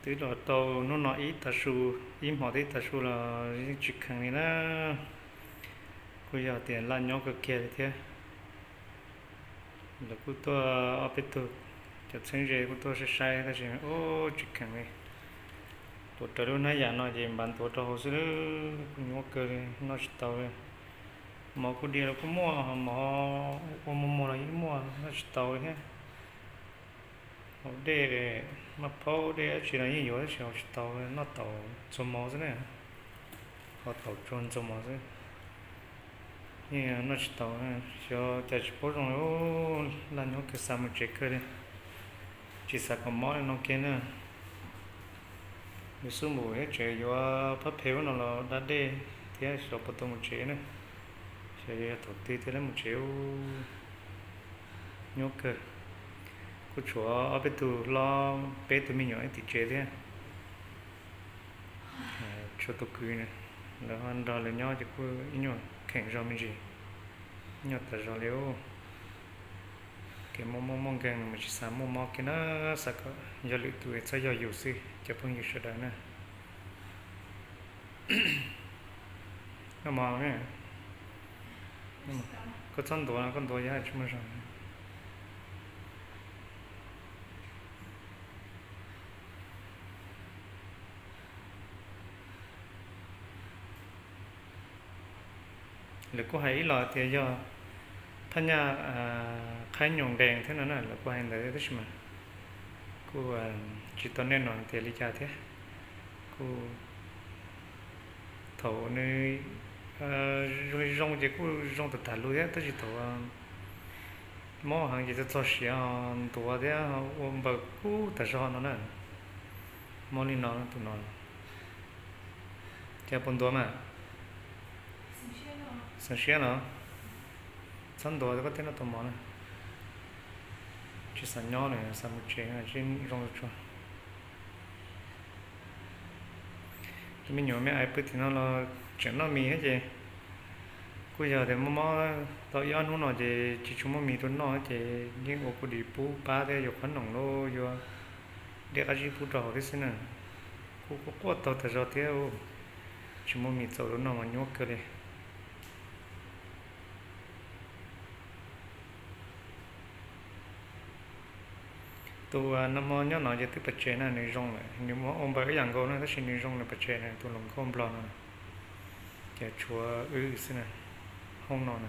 Twb los tau hnub no ib tav su, ib hmo thiab ib tav su los yeej tsis kheev li na. Kuj yog tias laj nyob kawg kiag li thiab. Lawv kuj tuaj ob peb tug cov txheeb ze kuj tuaj saib saib tab sis ub tsis kheev li. Tuav rawv lub hnab yam no ces npav ntuav rau hauv xwb, kuj nyuaj kawg li, noj tsis tau li. Mov kuj diav los kuj muaj, mov ua muag muag los yeej muaj, noj tsis tau li thiab. Haus dej, maj phaub dej dab tsi los yeej yuav tab sis haus tsis tau, noj taum ntxuag mov xwb na. Haus taum ntxuag mov xwb, yeej noj tsis tau, xyov cas tsis paub zoo li. Laj nyob kawg, xav mus tsev kawg li, tsis xav kom mob li no kiag na. Yus xub npum thiab tseem yuav phab phem ub no los da dej thiab xyov puas tau mus tsev na. Xyov yog thaum twg thiaj li mus tsev ub. Nyuaj kawg. Kuj tshuav ob peb tug hlob, peb tug me nyuam ib tim tsev thiab. Tshuav tus kwv na, lawv ho nrog lawv nyob ces kuj ib nyuag kheem zog me ntsis, ib nyuag tas zog li ub. Kev muaj mob muaj nkeeg no mas tsis xav muaj mob kiag na, xav kom yog lwm tus txhob yog yus xwb cov phooj ywg sawv daws na. Noj mov, koj txhob ntuav, koj ntuav yog tsis muaj zog. Lawv kuj hais ib los tias yog phaj nyaj qhaib nyoos nkees thiab no na, lawv kuj hais ntawd tab sis mas kuj tsis tau nej no tias li cas thiab. Kuj thaum nws zoo li zoo ces kuj zoo tag tag lus thiab, tab sis thaum mob heev ces txog txog siav ntuav thiab ua npaws kub tas zog no na. Mob li no tus no. Cas puas ntuav mas? Xeev siab no. Txhob ntuav koj thiaj noj tau mov na. Tsis xav nyob lawm, xav mus tsev, tsis zoo tsuag. Tus me nyuam me aiv pw tim no los tseem noj mis thiab ces kuj yog tias mob mob tau ib ob hnub no ces tsis tshua muaj mis rau noj ces yeej ua kuv dim pub pab thiab yuav qhob noom los yuav dej qab zib pub rau hauv thiab xwb na. Kuj quaj quaj taug tas zog thiab, tsis muaj mis txaus rau noj mas nyuaj kawg li. Tus nag hmo nyob no ces twb pas tsev na, nws zoo lawm, nws muab ua npaws ib yam nkaus na tab sis nws zoo lawm pas tsev na, tus hluas nkauj nplog no. Ces tshuav wb xwb na, hoob no na.